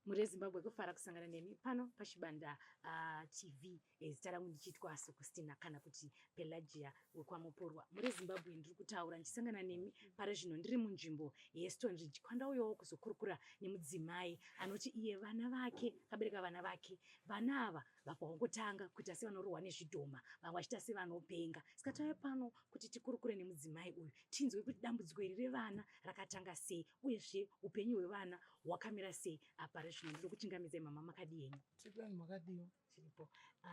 Mhuri yeZimbabwe kufara kusangana nemi pano paChibanda TV. Zita rangu ndichiitwa Sokustina kana kuti Pelagia wekwaMupurwa. Mhuri yeZimbabwe ndiri kutaura ndichisangana nemi pari zvino ndiri munzvimbo yeStone Ridge kwandauyawo kuzokurukura nemudzimai anoti iye vana vake akabereka vana vake. Vana ava vabva vangotanga kuita sevanorohwa nezvidhoma, vamwe vachiita sevanopenga. Saka tauya pano kuti tikurukure nemudzimai uyu tinzwe kuti dambudziko iri revana rakatanga sei uyezve upenyu hwevana hwakamira sei apa rezvino. Ndiri kuchingamidzai mama, makadii henyu? Tiripo, makadiwa? Tiripo.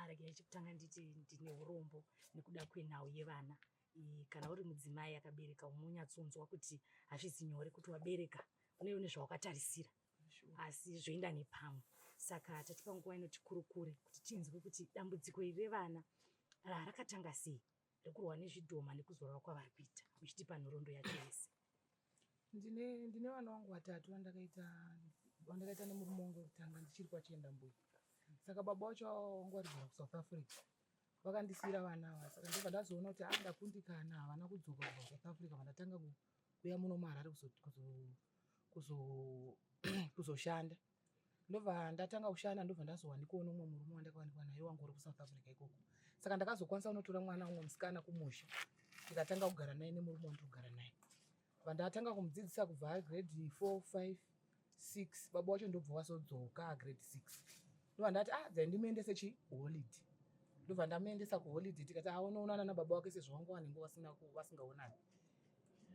Regai chekutanga nditi ndine urombo nekuda kwenhau yevana. Kana uri mudzimai akabereka unonyatsonzwa kuti hazvizi nyore kuti wabereka une zvawakatarisira asi zvoenda nepamwe. Saka tatipa nguva ino tikurukure kuti tinzwe kuti dambudziko iri revana rakatanga sei rekurwa nezvidhoma nekuzorora kwavari kuita, uchitipa nhoroondo yacho yese. Ndine vana vangu vatatu vandakaita nemurume wangu wekutanga ndichiri kwachienda mbuya. Saka baba vacho vangu varigara kuSouth Africa, vakandisiyira vana ava. Saka ndobva ndazoona kuti ndakundikana, havana kudzoka kubva kuSouth Africa. Vandatanga kuuya muno muHarare kuzoshanda. Ndobva ndatanga kushanda, ndobva ndazowanikwawo nomumwe murume wandakawanikwa naye wangu uri kuSouth Africa ikoko. Saka ndakazokwanisa kunotora mwana umwe musikana kumusha, ndikatanga kugara naye nemurume wandiri kugara naye. Vandatanga kumudzidzisa kubva grade 4, 5, 6. Baba wacho ndobva wazodzoka grade 6. Ndobva ndati dzai ndimuendese chi holiday. Ndobva ndamuendesa kuholiday, tikati aonoonana nababa wake sezvo vangu vanenge vasingaonani.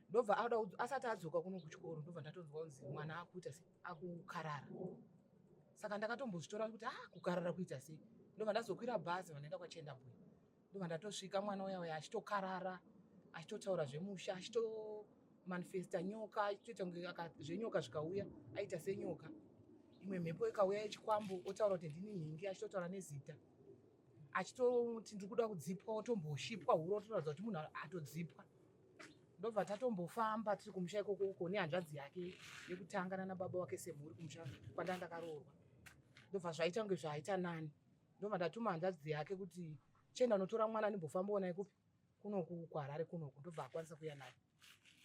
Ndobva ada asati adzoka kuno kuchikoro, ndobva ndatonzwa kunzi mwana akuita sei, akukarara. Saka ndakatombozvitora kuti kukarara kuita sei. Ndobva ndazokwira bhazi, vandaenda kwachienda mbuya. Ndobva ndatosvika mwana uya uya achitokarara, achitotaura zvemusha, achitomanifesta nyoka, achitoita kunge zvenyoka zvikauya aita senyoka. Imwe mhepo ikauya yechikwambo otaura kuti ndini nhingi, achitotaura nezita, achitoti ndiri kuda kudzipwa, otomboshipwa huro, otoratidza kuti munhu atodzipwa. Ndobva tatombofamba tiri kumusha ikoko uko nehanzvadzi yake yekutanga nana baba wake semhuri kumusha kwandanga ndakaroorwa. Ndobva zvaita kunge zvaita nani. Ndobva ndatuma hanzvadzi yake kuti chienda unotora mwana ndimbofambawo naye kupi kunoku kuHarare kunoku. Ndobva akwanisa kuuya naye.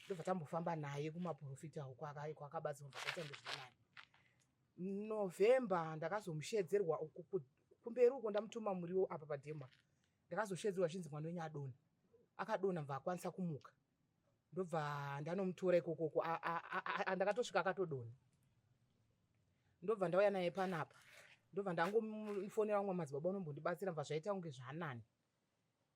Ndobva tambofamba naye kumaprofita uko kwakabatsirwa, ndobva zvaita kunge zviri nani. November ndakazomushedzerwa uku kumberi uko, ndamutuma muriwo apa padhema. Ndakazoshedzerwa chinzi mwana wenyu adonha. Akadonha, bva akwanisa kumuka. Ndobva ndanomutora ikokoko, ndakatosvika akatodonha. Ndobva ndauya naye panapa. Ndobva ndangomufonera vamwe madzibaba unombondibatsira, bva zvaita kunge zvaanani.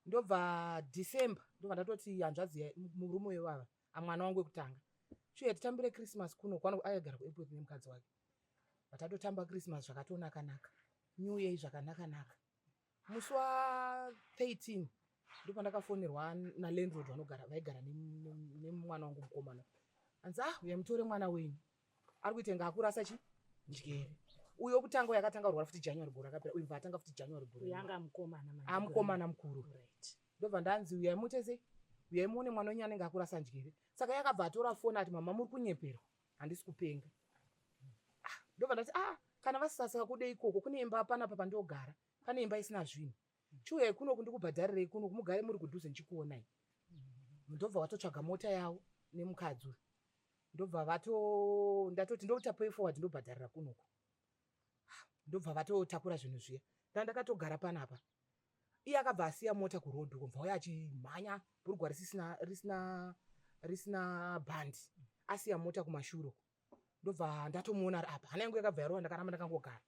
Ndobva December ndobva ndatoti hanzvadzi murume wevava amwana wangu wekutanga, chiuya titambire Christmas kuno kwano. Aigara kuEpworth nemukadzi wake. Vatatotamba Christmas zvakatonaka naka, New Year zvakanaka naka. Musi wa13 ndopandakafonerwa nalandlord vanogara vaigara nemwana wangu mukomana, anzi uya mutore mwana wenyu, ari kuita inga akurasa chi njere. Uyo wekutanga uyo akatanga kurwara futi January gore rakapera, uyu bva atanga futi January gore. Yanga mukomana manje. Amukomana mukuru. Ndobva ndanzi uyai muite sei, uyai muone mwana wenyu anenge akurasa njere. Saka yakabva atora foni ati, "Mama, muri kunyeperwa, handisi kupenga." Ndobva ndati kana vasisasaka kude ikoko kune imba panapa pandogara, pane imba isina zvinhu, chiuyai kunoku ndikubhadharirei kunoku, mugare muri kudhuze ndichikuonai. Ndobva vatotsvaga mota yavo nemukadzi uyu. Ndobva vato ndatoti ndoita pay forward, ndobhadharira kunoku. Ndobva vatotakura zvinhu zviya. Ndakatogara panapa, iye akabva asiya mota kurodhi uko, bva uya achimhanya bhurugwa risina bhandi, asiya mota kumashure uko. Ndobva ndatomuona ari apa, hana yangu yakabva yarova, ndakaramba ndakangogara.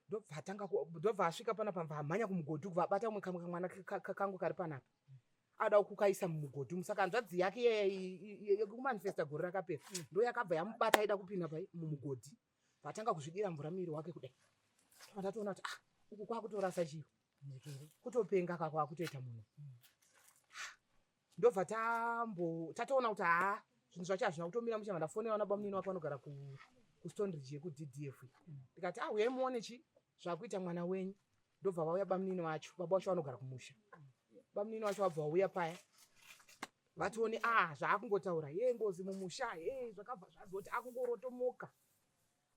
Ndobva atanga ndobva asvika panapa, bva amhanya kumugodhi, kubva abata umwe kamwe kamwana kangu kari panapa, ada kukaisa mumugodhi umu. Saka hanzvadzi yake yekumanifesta gore rakapera ndo yakabva yamubata, aida kupinda pai mumugodhi, vatanga kuzvidira mvura muviri wake kudai. Ndatoona kuti uku kwakutorasa chiro, kutopenga kakwakutoita munhu. Ndobva tambo tatoona kuti haa, zvinhu zvacho hazvina kutomira mushe. Ndafonera vana bamunini wake vanogara kuStone Ridge yekuDDF, ndikati uyai muone chi zvakuita mwana wenyu. Ndobva vauya bamunini vacho, baba vacho vanogara kumusha. Bamunini vacho vabva vauya paya, vatione zvaakungotaura ye ngozi mumusha ye zvakabva zvazoti akungorotomoka,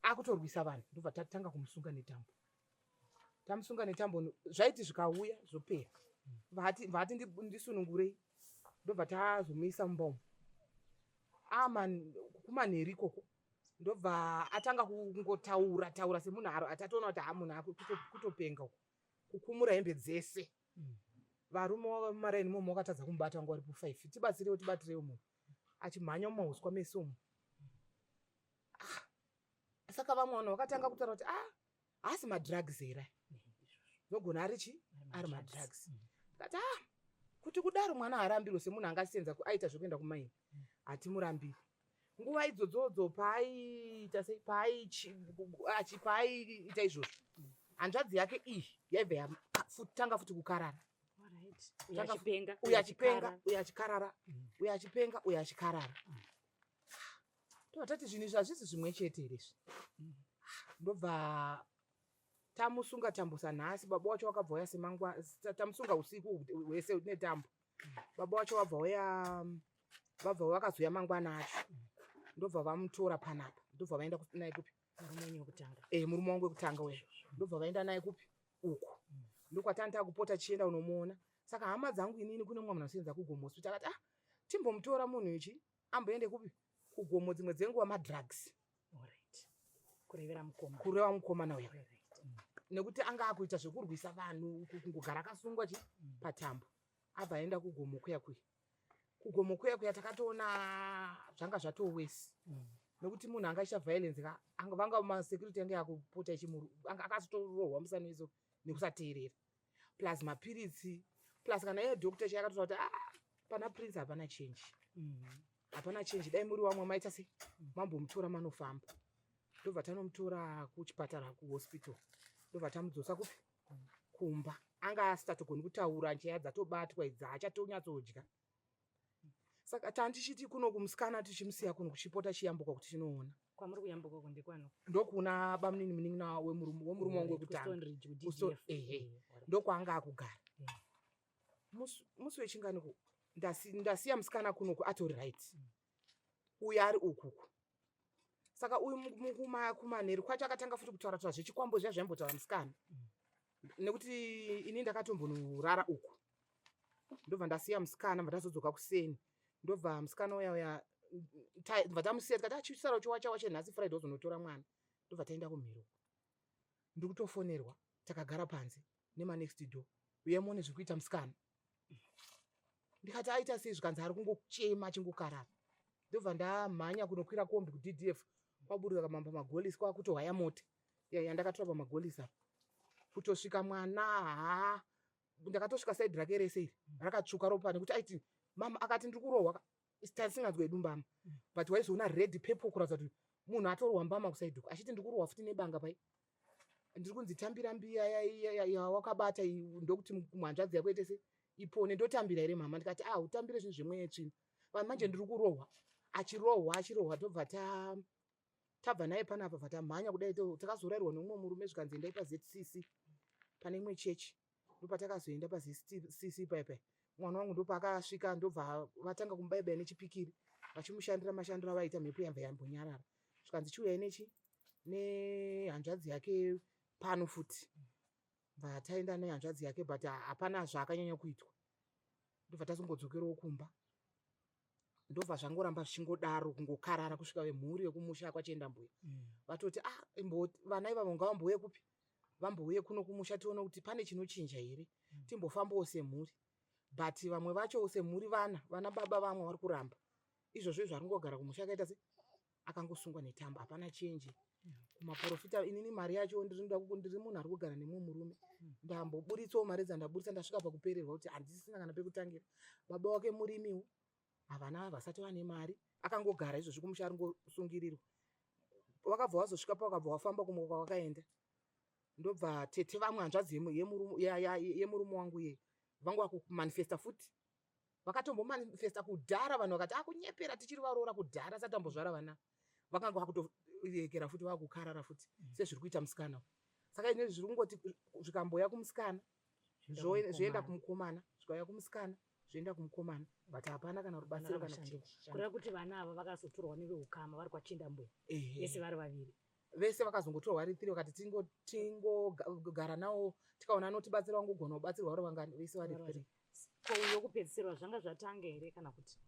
akutorwisa vanhu. Ndobva tatanga kumusunga netambo. Tamusunga netambo, zvaiti zvikauya zvopera, vati ndisunungurei. Ndobva tazomuisa mumba umu kumanheri ikoko. Ndobva atanga kungotaura taura semunhu aro atatoona kuti ha munhu kutopenga uku, kukumura hembe dzese. Varume vamaraini momo vakatadza kumubata, vanga varipo 5. Tibatsirewo, tibatsirewo, munhu achimhanya mumauswa mese umu. Ah, saka vamwe vanhu vakatanga kutaura kuti ah, haasi madrugs here? Nogona ari chi ari madrugs. Kati ah, kuti kudaro mwana haarambirwe semunhu angasenza aita zvekuenda kumaini, hatimurambiri. Nguva idzodzodzo paaiita sei, paaiita izvozvo, hanzvadzi yake iyi yaibva yatanga futi kukarara. Uyo achipenga. Uyo achipenga, uyo achikarara, uyo achipenga, uyo achikarara. Tobva tati zvinhu izvi hazvisi zvimwe chete here izvi? Ndobva tamusunga tambo sanhasi. Baba wacho wakabva uya semangwa, tamusunga usiku hwese netambo. Baba wacho wabva uya, vabva vakazoya mangwana acho, ndobva vamutora panapa, ndobva vaenda naye kupi? Murume wenyu wekutanga. E, murume wangu wekutanga uya. Ndobva vaenda naye kupi? Uku. Ndokwatani takupota tichienda unomuona. Saka hama dzangu, inini kune mumwe munhu anosenza kuGomo Hospital, akati ah, timbomutora munhu ichi amboende kupi? KuGomo, dzimwe dzenguva madrugs. Alright. Kurevera mukoma. Kureva mukomana uya. Nekuti anga akuita zvekurwisa vanhu, kungogara akasungwa chi patambo. Abva aenda kuGomo kuya kuya. KuGomo kuya kuya takatoona zvanga zvatowesi, nekuti munhu anga achiita violence ka, vanga masecurity ange akupota ichimuru, anga akazotorohwa musana iso nekusateerera, plus mapiritsi, plus kana iye doctor chaiye akatotaura kuti ah, pana Prince hapana change, hapana change. Dai muri vamwe maita sei, mambomutora manofamba. Ndobva tanomutora kuchipatara, kuhospital, ndobva tamudzosa kupi? Kumba. Anga asitatogoni kutaura, ncheya dzatobatwa idzi, haachatонyatsodya. Saka tandichiti kuno kumusikana tichimusiya kuno, kuchipota chiyambuka kuti tinoona. Kwamuri kuyambuka uko ndekwano? Ndokuna bamunini, munin'ina wemurume wangu wekutanga. KuStoneridge, kuDDF. Ehe. Ndokwaanga akugara. Musi wechinganiko ndasiya musikana kunoku atori right, uyu ari ukuku. Saka uyu kumanheru kwacho akatanga futi kutaura taura zvechikwambo zviya zvaimbotaura musikana, nekuti ini ndakatombonorara uku, ndobva ndasiya musikana, bva tazodzoka kuseni, ndobva musikana uya uya bva tamusiya, tikati achisara uchiwacha wache nhasi Friday wazonotora mwana. Ndobva taenda kumhiri uku. Ndiri kutofonerwa takagara panze nemanext door, uye muone zviri kuita musikana. Ndikati aita sei? Zvikanzi ari kungochema achingokarara. Ndobva ndamhanya kunokwira kombi kuDDF, kwaburika kamamba magolisi, kwakutohaya mota yandakatora pamagolisi apa kutosvika mwana. Haa, ndakatosvika side rake rese iri rakatsvuka ropa, nekuti aiti mama, akati ndiri kurohwa, tasinganzwe hedu mbama, but waizoona red purple kuratidza kuti munhu atorohwa mbama kuside uku, achiti ndiri kurohwa futi nebanga pai, ndiri kunzi tambira mbiya yawakabata iyi, ndokuti hanzvadzi yako ite se ipone. Ndotambira here mama? Ndikati ah, utambire zvinhu zvemweya tsvina vanhu, manje ndiri kurohwa. Achirohwa, achirohwa, tobva ta tabva naye panapa, bva tamhanya kudai, takazorayirwa nemumwe murume, zvikanzi endai paZCC pane imwe chechi. Ndopatakazoenda paZCC paipai. Mwana wangu ndopaakasvika, ndobva vatanga kumubaibaya nechipikiri, vachimushandira mashandiro avaita, mhepo yabva yambonyarara. Zvikanzi chiuyai nechi nehanzvadzi yake pano futi. Bva taenda nehanzvadzi yake, but hapana zvaakanyanya kuitwa. Ndobva tazongodzokerawo kumba, ndobva zvangoramba zvichingodaro, kungokarara, kusvika vemhuri yekumusha kwachienda mbuya vatoti ah, vana ivavo ngavambouye kupi, vambouye kuno kumusha, tione kuti pane chinochinja here, timbofambawo semhuri. But vamwe vacho semhuri, vana baba vamwe vari kuramba izvozvo izvo, ari kungogara kumusha akaita se akangosungwa netambo, hapana change. Kumaprofita, inini mari yacho ndiri munhu ari kugara nemumwe murume, ndamboburitsawo mari dzandaburitsa, ndasvika pakupererwa kuti handisisina kana pekutangira. Baba wake murimiwo, havana, vasati vane mari, akangogara izvozvi kumusha ari ngosungirirwa. Vakabva vazosvika pavakabva vafamba kumwe kwavakaenda, ndobva tete vamwe, hanzvadzi yemurume wangu iye, vanga vakumanifesta futi. Vakatombomanifesta kudhara, vanhu vakati akunyepera, tichiri varoora kudhara, sati tambozvara vana. Vakanga vakutoekera futi, vakukarara futi sezviri kuita musikana. Saka izvozvi zviri kungoti zvikamboya kumusikana, zvoenda kumukomana, zvikauya kumusikana, zvoenda kumukomana, but hapana kana rubatsiro kana Kureva kuti vana ava vakazotorwa neveukama vari kwachinda mbuya vese vari vaviri? Vese vakazongotorwa vari three, vakati tingogara nawo, tikaona anotibatsira, wangogona kubatsirwa vari vangani, vese vari three. Ko uyo kupedzisirwa zvanga zvatanga here kana kuti?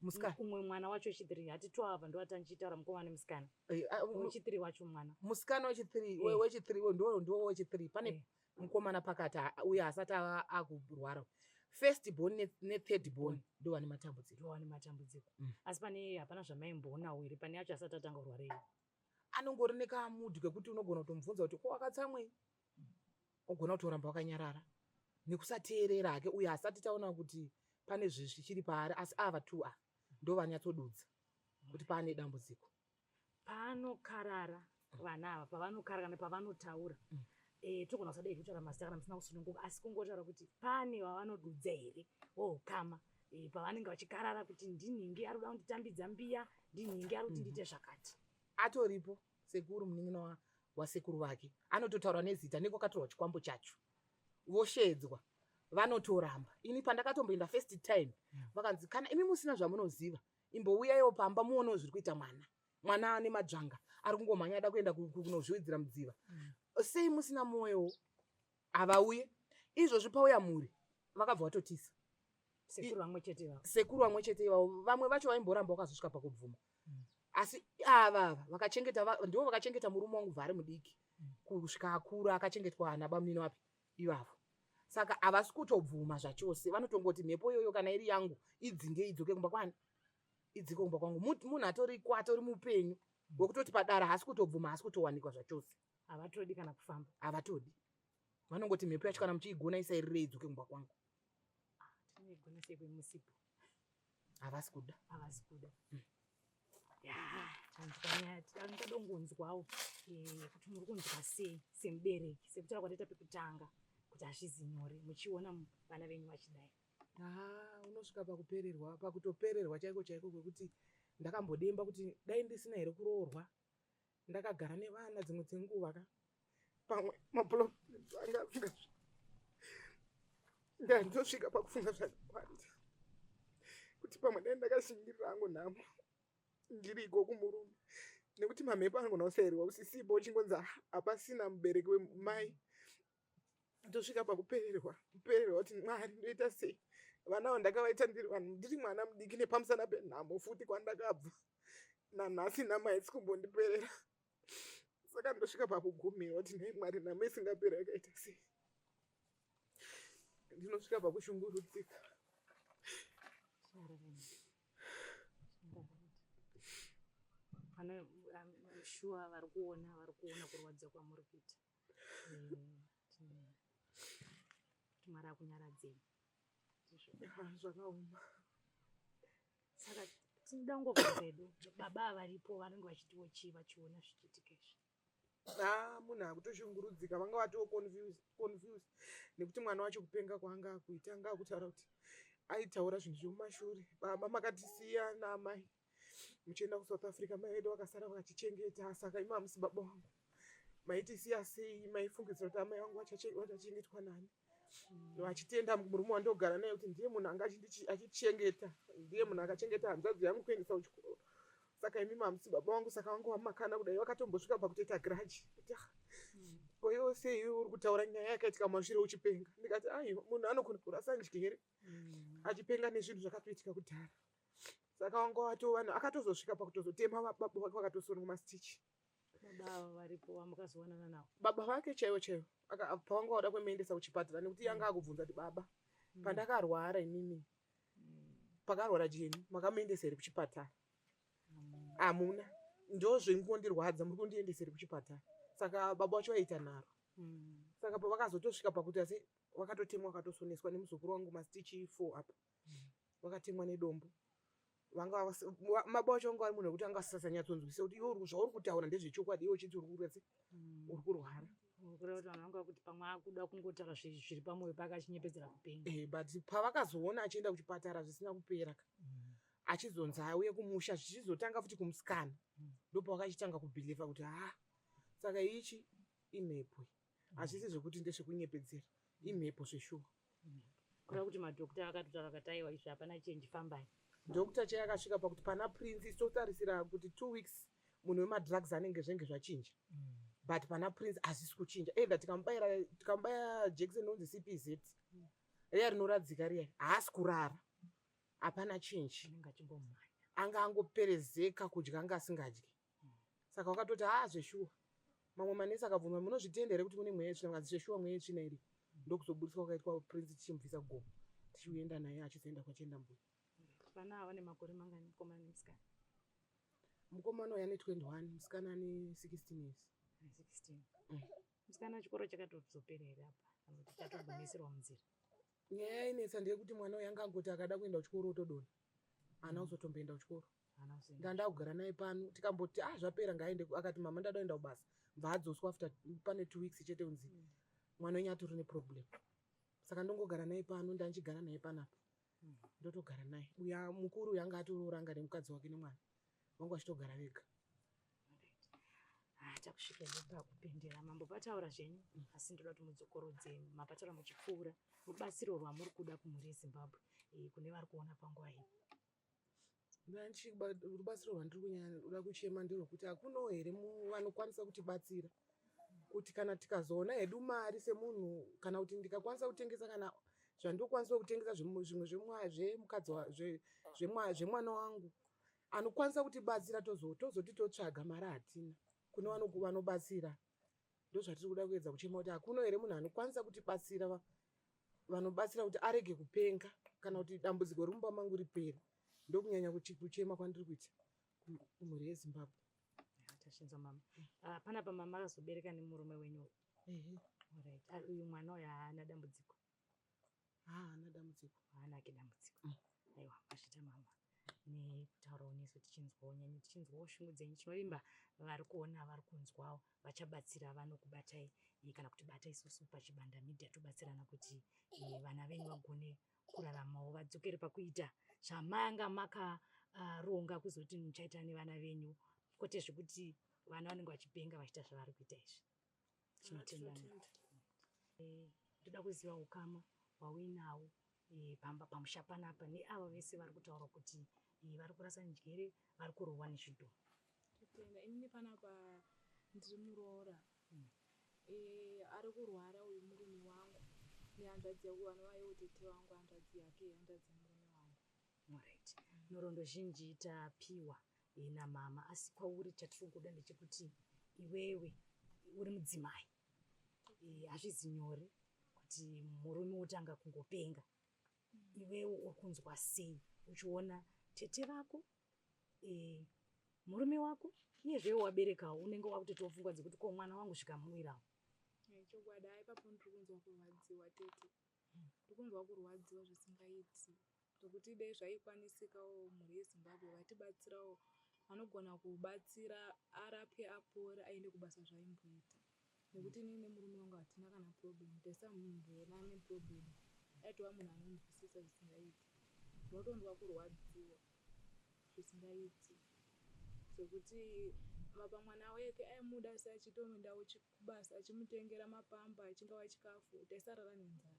Musikana. Umwe mwana wacho wechithree, hati two ava ndovatandichitaura mukomana nemusikana. Eh, ah, Wechithree wacho mwana. Musikana wechithree, wechithree ndo wechithree. Pane mukomana pakati uye asati akurwara. First born nethird born ndo vane matambudziko. Ndo vane matambudziko. Asi pane hapana zvamaimboonawo here pane acho asati atanga kurwara here? Anongori nekamudhi kekuti unogona kutomubvunza kuti ko wakatsamwei, ogona kutoramba wakanyarara nekusateerera hake. Uye asati taona kuti pane zvichiri paari, asi ava two ava ndo vanyatsodudza kuti paane dambudziko. Paanokarara vana ava, pavanokarara kana pavanotaura, togona kusadai kutaura mazita kana musina kusununguka, asi kungotaura kuti pane vavanodudza here woukama, pavanenge vachikarara kuti ndinhingi ari kuda kunditambidza mbiya, ndinhingi ari kuti ndiite zvakati? Atoripo sekuru, munin'ina wasekuru vake anototaura nezita nekwakatorwa chikwambo chacho. Voshedzwa vanotoramba. Ini pandakatomboenda first time, vakanzi kana imi musina zvamunoziva, imbouyaiwo pamba muonewo zviri kuita mwana. Mwana ane madzvanga, ari kungomhanya ada kuenda kunozviwidzira mudziva. Sei musina mwoyo? Havauye. Izvozvi pauya mhuri, vakabva vatotisa. Sekuru vamwe chete ivavo? Sekuru vamwe chete ivavo. Vamwe vacho vaimboramba, vakazosvika pakubvuma. Asi ava ava vakachengeta ndivo vakachengeta murume wangu bva ari mudiki kusvika akura, akachengetwa nabamunini wapi ivavo. Saka havasi kutobvuma zvachose, vanotongoti mhepo iyoyo kana iri yangu idzinge, idzoke kumba kwani, idzike kumba kwangu. Munhu atoriko, atori mupenyu, wekutoti padara haasi kutobvuma, haasi kutowanikwa zvachose. Havatodi kana kufamba? Havatodi, vanongoti mhepo yacho kana muchiigona isairirei, idzoke kumba kwangu. Tinoigona sei kwemusipo? Havasi kuda. Havasi kuda. Ya, tanzwa nyaya, ndadongonzwawo kuti muri kunzwa sei semubereki, sekutaura kwataita pekutanga kuti hazvizi nyore muchiona vana venyu vachidai. Ha, unosvika pakupererwa, pakutopererwa chaiko chaiko, kwekuti ndakambodemba kuti dai ndisina here kuroorwa, ndakagara nevana. Dzimwe dzenguva ka pamwe maproblems anga asingasviki. Ndandosvika pakufunga zvakawanda kuti pamwe dai ndakashingirira hangu nhamo ndiriko kumurume, nekuti mamhepo anogona kusairwa usisipo, uchingonzi "Ah, hapasina mubereki wemai." Ndosvika pakupererwa, kupererwa kuti Mwari, ndoita sei? Vana ava ndakavaita ndiri vanhu, ndiri mwana mudiki, nepamusana penhamo futi kwandakabva nanhasi nhamo haisi kumbondiperera. Saka ndosvika pakugumirwa kuti nhai Mwari, nhamo isingapera yakaita sei? Ndinosvika pakushungurudzika. Chinyarareni. Vana shuwa vari kuona kurwadza kwamuri kuita. Kuti Mwari akunyaradzei. Ndizvo. Ah, zvakaoma. Saka tinoda kungobvunza hedu, baba varipo vanenge vachitiwo chii vachiona zvichiitika izvi? Ha, munhu akutoshungurudzika, vanga vatoo confused nekuti mwana wacho kupenga kwaanga akuita, anga akutaura kuti aitaura zvinhu zvemumashure: "Baba, makatisiya naamai muchienda kuSouth Africa, mai vedu vakasara vakachichengeta, saka imi hamusi baba vangu, maitisiya sei? Maifungidzira kuti amai vangu vachachengetwa nani?" Vachitenda murume wandogara naye kuti ndiye munhu anga achichengeta, ndiye munhu akachengeta hanzvadzi yangu kuendesa kuchikoro, saka imi hamusi baba vangu. Saka vangu vamakana kudai, vakatombosvika pakutoita grudge kuti, "Ah, ko iwe sei iwe uri kutaura nyaya yakaitika mumashure uchipenga?" Ndikati, "Aiwa, munhu anogona kurasa njere achipenga nezvinhu zvakatoitika kudhara." Saka wanga wato vanhu akatozosvika pakutozotema baba vake, vakatosonwa mastitch. Baba ava varipo vamukazowanana navo? Baba vake chaivo chaivo, pavanga vada kumuendesa kuchipatara, nekuti yanga akubvunza kuti, "Baba, pandakarwara inini, pakarwara Jeni, makamuendesa here kuchipatara? Hamuna. Ndozvingondirwadza, muri kundiendesa here kuchipatara?" Saka baba vacho vaita nharo. Saka pavakazotosvika pakuti asi vakatotemwa, vakatosoneswa nemuzukuru wangu mastitch 4 apa, vakatemwa nedombo. Vanga baba vacho vanga vari munhu wekuti anga asisasanyatsonzwisisa kuti iwe zvauri kutaura ndezvechokwadi, iwe uchiti uri kurwara, uri kurwara. Kureva kuti vanhu vanga kuti pamwe akuda kungotaura zviri pamwoyo pake achinyepedzera kupenga. But pavakazoona achienda kuchipatara zvisina kupera ka, achizonzi auye kumusha, zvichizotanga futi kumusikana, ndopavakachitanga kubhilivha kuti ha, saka ichi imhepo, hazvisi zvekuti ndezvekunyepedzera, imhepo zveshuwa. Kureva kuti madhokta akatotaura akati, "Aiwa, izvi hapana chenji, fambai." Doctor chai akasvika pakuti pana Prince totarisira kuti 2 weeks munhu wemadrugs anenge zvenge zvachinja, but pana Prince hazvisi kuchinja. Either tikamubayira, tikamubaya jekiseni inonzi CPZ riya rinoradzika riya, haasi kurara. Hapana chinji. Anga angoperezeka kudya anga asingadyi. Saka wakatoti haa zveshuwa. Mamwe manesi akabvunza munozvitenda here kuti kune mweya yetsvina vakanzi zveshuwa mweya yetsvina iri. Ndokuzoburitswa kwakaitwa Prince tichimubvisa kugomo tichienda naye achizoenda kwachienda mbuya. Vana ava vane makore mangani mukomana nemusikana? Mukomana uyu ane 21, musikana ane 16 years. 16. Musikana chikoro chakatozopera here apa kana kuti chatogumisirwa munzira? Nyaya yainetsa ndeyekuti mwana uyu anga angoti akada kuenda kuchikoro otodonha. Haana kuzotomboenda kuchikoro. Ndanda kugara naye pano tikamboti ah zvapera ngaaende akati mama ndada kuenda kubasa. Bva adzoswa after pane 2 weeks chete kunzi mwana wenyu atori neproblem. Saka ndongogara naye pano ndanchigara naye panapa. Ndotogara naye. Uya mukuru uyu anga atoroora anga nemukadzi wake nemwana. Vangu vachitogara vega. Ah, takusvika pakupendera mambo pataura zvenyu asi ndoda kuti mudzokorodze mapataura muchipfuura rubatsiro rwamuri kuda kumhuri yeZimbabwe kune vari kuona panguva ino. Rubatsiro rwandiri kunyanya kuda kuchema nderwekuti hakuno here vanokwanisa kutibatsira kuti kana tikazoona hedu mari semunhu kana kuti ndikakwanisa kutengesa kana zvandokwanisa kutengesa zvimwe zvemukadzi zvemwana wangu anokwanisa kutibatsira tozoti totsvaga mari hatina kune vanobatsira. Ndozvatiri kuda kuedza kuchema kuti hakuno here munhu anokwanisa kutibatsira vanobatsira kuti arege kupenga kana kuti dambudziko remumba mangu ripere. Ndokunyanya kuchema kwandiri kuita kumhuri yeZimbabwe. Tashinzwa mama. Panapa mama akazobereka nemurume wenyu. Alright. Uyu mwana uyu haana dambudziko. Haana dambudziko. Haana ake dambudziko. Aiwa, mazvita mama nekutaurawo nesu tichinzwawo nyanyo tichinzwawo shungu dzenyu. Tinovimba vari kuona vari kunzwawo vachabatsira vanokubatai kana kuti bata isusu paChibanda Media tobatsirana kuti vana venyu vagone kuraramawo vadzokere pakuita zvamanga makaronga kuzoti muchaita nevana venyu kwete zvekuti vana vanenge vachipenga vachiita zvavari kuita izvi. Tinotenda. Ndoda kuziva ukama hwauinawo pamba pamusha panapa neava vese vari kutaura kuti vari kurasa njere vari kurohwa nezvidhoma. Totenda. Inini panapa ndiri muroora. Ari kurwara uyu murume wangu nehanzvadzi yangu vanova ivo tete vangu hanzvadzi yake hanzvadzi yemurume wangu. Alright. Nhoroondo zhinji tapiwa namama asi kwauri chatiri kuda ndechekuti iwewe uri mudzimai. Hazvizi nyore kuti murume wotanga kungopenga. Iwewe uri kunzwa sei uchiona tete vako murume wako uyezve iwe waberekawo unenge wakutoitawo pfungwa dzekuti ko mwana wangu zvikamuwirawo. Chokwadi hai ipapo ndiri kunzwa kurwadziwa tete. Ndiri kunzwa kurwadziwa zvisingaiti. Zvekuti dai zvaikwanisikawo mhuri yeZimbabwe vatibatsirawo vanogona kubatsira arapwe apore aende kubasa zvaimboita. Nekuti inini nemurume wangu hatina kana problem taisamboona neproblem. Aitova munhu anonzwisisa zvisingaiti. Ndinotonzwa kurwadziwa zvisingaiti. Zvekuti apa mwana wake aimuda seachitoendawo kubasa achimutengera mapamba achingava chikafu taisarara nenzara.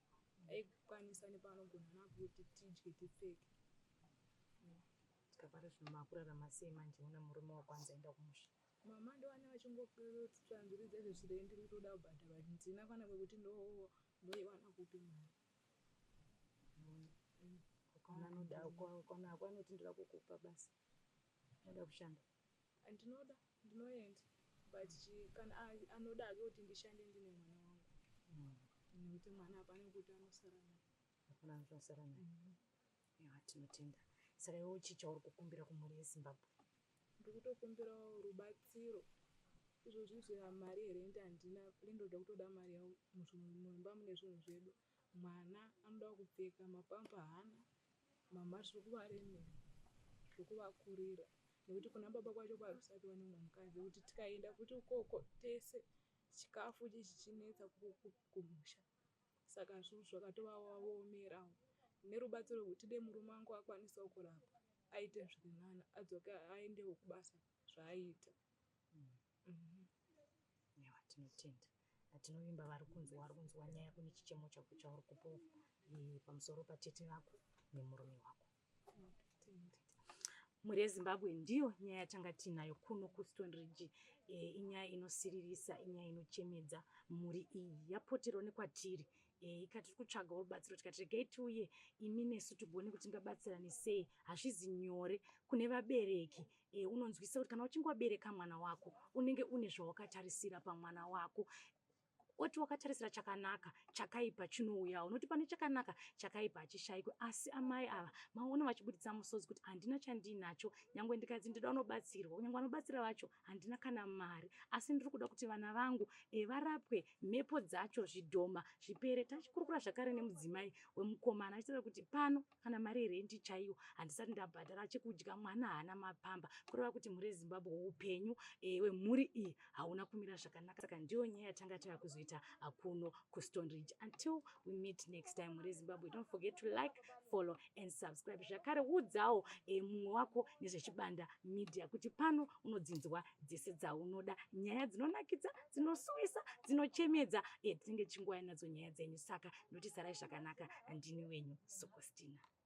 Aikwanisa nepaanogona napo kuti tidye tipfeke. Saka pari zvino makurarama sei manje una murume wako anzi aenda kumusha? Mama ndovana vachingotsanzuridza izvezvi ndiri kutoda kubhadhara but ndina kana kwekuti ndoiwana kupi mari. Ukaona anoti ndoda kukupa basa unoda kushanda? Ndinoda, ndinoenda but kana anoda hake kuti ndishande ndine mwana wangu. Nekuti mwana hapana kuti anosara naye. Hapana anosara naye. Aiwa, tinotenda. Saka iwewe chii chauri kukumbira kumhuri yeZimbabwe? Ndiri kutokumbirawo rubatsiro. Izvozvi izvi mari yerendi handina, ndoda kutoda mari mumba mune zvinhu zvedu. Mwana anoda kupfeka mapamba haana. Mama zviri kuvaremera, zviri kuvakurira. Nekuti kuna baba kwacho kwarusapiwa nemumwe mukadzi kuti tikaenda futi ukoko tese chikafu chichinetsa kumusha. Saka zvinhu zvakatovaomerawo. Nerubatsiro rwekuti dai murume wangu akwanisawo kurapwa aite zviri nani adzoke aendewo kubasa zvaaiita. Aiwa, tinotenda. Tinovimba vari kunzwa nyaya yako nechichemo chako chauri kupa pamusoro patete vako nemurume wako. Mhuri yeZimbabwe ndiyo nyaya yatanga tiinayo kuno kuStone Ridge. Inyaya inosiririsa, inyaya inochemedza. Mhuri iyi yapoterwa nekwatiri. E, ikati tiri kutsvagawo rubatsiro tikati regai tiuye imi nesu tigone kuti tingabatsirane sei. Hazvizi nyore kune vabereki e, unonzwisisa kuti kana uchinge wabereka mwana wako unenge une zvawakatarisira pamwana wako oti wakatarisira chakanaka chakaipa chinouyawo nokuti pane chakanaka chakaipa hachishaikwe asi amai ava maona vachibuditsa musodzi kuti handina chandiinacho nyangwe ndikadzi ndinoda unobatsirwa kunyange vanobatsira vacho handina kana mari asi ndiri kuda kuti vana vangu e, varapwe mhepo dzacho zvidhoma zvipere tachikurukura zvakare nemudzimai wemukomana achitaura kuti pano kana mari yerendi chaiyo handisati ndabhadhara chekudya mwana haana mapamba kureva kuti mhuri yezimbabwe upenyu e, wemhuri iyi hauna kumira zvakanaka saka ndiyo nyaya yatanga tava kuzoita kuno kustone ridge until we meet next time mhuri yezimbabwe don't forget to like follow and subscribe zvakare udzawo e, mumwe wako nezvechibanda media kuti pano unodzinzwa dzese dzaunoda nyaya dzinonakidza dzinosuwisa dzinochemedza e, tinenge tichingouya nadzo nyaya dzenyu saka ndoti sarai zvakanaka ndini wenyu sokostina.